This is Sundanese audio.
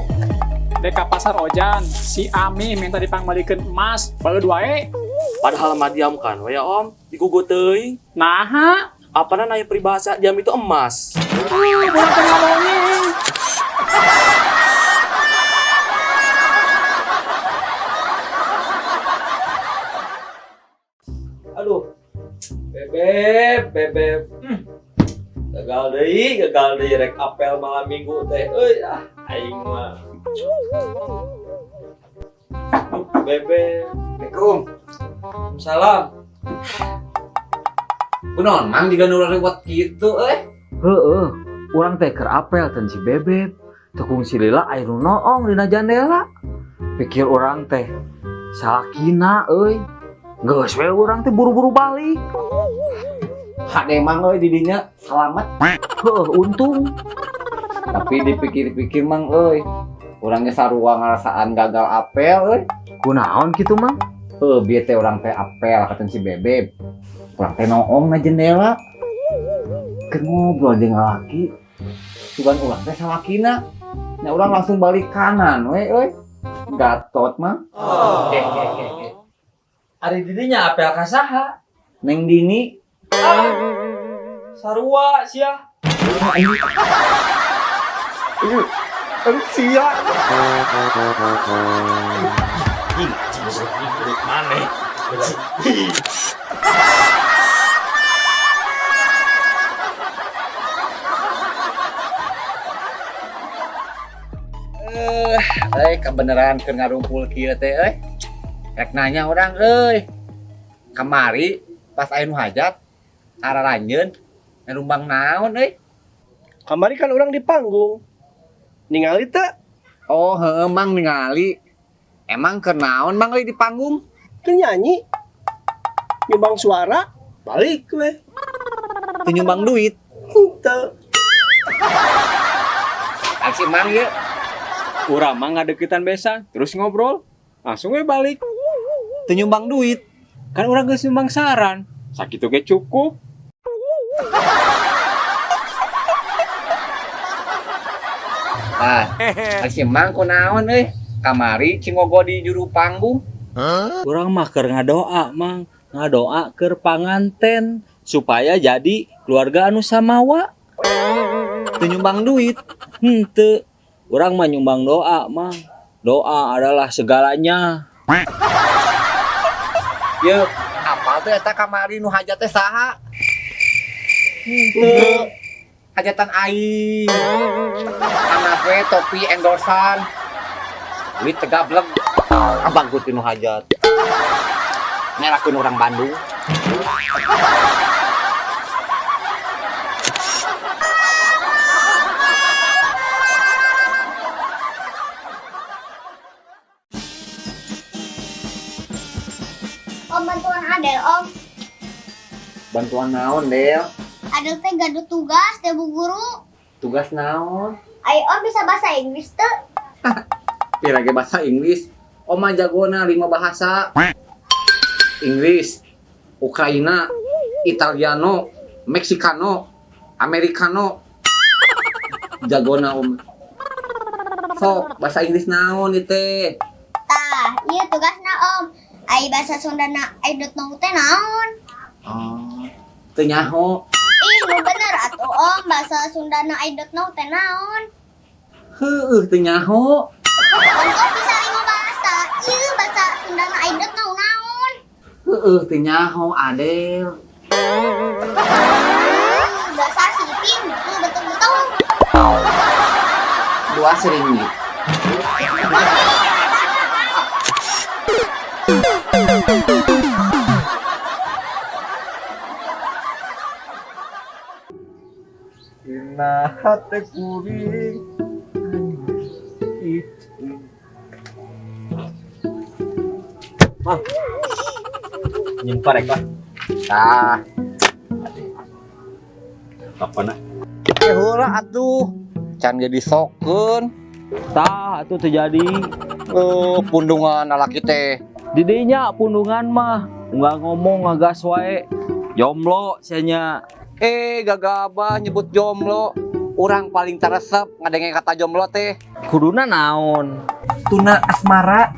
Minggu. Dek ka pasar Ojan, si Ami minta dipangbalikeun emas, baru wae. Padahal mah diam kan, we ya Om, digugu teuing. Naha, Apana nanya peribahasa diam itu emas. Bukan ngomongin. Aduh. Bebeb, bebeb. Gagal deui rek apel malam minggu teh. Euy, ah aing mah. Duh, bebeb. Assalamualaikum. Salam. Kunaon mang jiga nu rewet kitu euy. Heeh, urang teh keur apel ten si Bebeb. Tekung si Lila aya nu noong dina jandela. Pikir urang teh salakina euy. Geus we urang teh buru-buru balik. Hade mang euy di dinya selamat. Heeh, untung. Tapi dipikir-pikir mang euy, urang ge sarua ngarasaan gagal apel euy. Kunaon kitu mang? Heuh, bieu teh urang teh apel katan si Bebeb. Urang teh noong na jendela. Keur ngobrol jeung lalaki. Sugan urang teh salakina. Nya urang langsung balik kanan we euy. Gatot mah. Oke, oke, oke, oke. Ari didinya apel ka saha? Neng Dini. Sarua sia. Sia. Maneh. Eh, kebenaran keur ngarumpul kieu teh euy. Rek nanya urang euy. Kamari pas aya nu hajat araranjeun ngarumbang naon euy? Kamari kan orang di panggung. Ningali teu? Oh, heueuh mang ningali. Emang keur naon mang euy di panggung? Keur nyanyi. Nyumbang suara, balik we. Teu nyumbang duit. Henteu. Taksi mang ieu. Urang mah ngadeukeutan besan, terus ngobrol, langsung we balik. Teu nyumbang duit. Kan urang geus nyumbang saran, sakitu ge cukup. Tah, taksi mang kunaon euy? Kamari cingogo di juru panggung. Urang mah keur ngadoa mang, ngadoa keur panganten supaya jadi keluarga anu samawa. Teu nyumbang duit. Henteu. Urang mah nyumbang doa mang. Doa adalah segalanya. Ye, apal teh eta kamari nu hajat teh saha? Henteu. Hajatan aing. Anak we topi endorsan. Duit tegablek. Abang ku nu hajat. Ngerakeun orang Bandung. Om, bantuan Adel, Om. Bantuan naon, Del? Adel teh gaduh tugas teh bu guru. Tugas naon? Ayo Om bisa bahasa Inggris teu? Pira ge bahasa Inggris. Om mah jagona 5 bahasa. Inggris, Ukraina, Italiano, Meksikano, Amerikano. Jagona Om. Sok, bahasa Inggris naon ieu teh? Tah, ieu tugasna Om. Ai bahasa Sundana I don't know teh naon? Oh, teu nyaho. Ih, nu bener atuh Om, bahasa Sundana I don't know teh naon? Heueuh teu nyaho. Om kok bisa 5 bahasa? Ieu bahasa Sundana I don't know naon? Heueuh teu nyaho Adel. Bahasa si Ipin, tuh betul-betul. 2 seringgit. Dina hate kuring. Mang. Nyimpan rek lah. Tah. Apa na? Heula atuh. Can jadi sokeun. Tah atuh terjadi. Pundungan lalaki teh. Didinya pundungan mah nggak ngomong ngagas wae. Jomblo sia nya. Gagabah nyebut jomblo. Urang paling teresep ngadenge kata jomblo teh. Kuduna naon? Tuna asmara.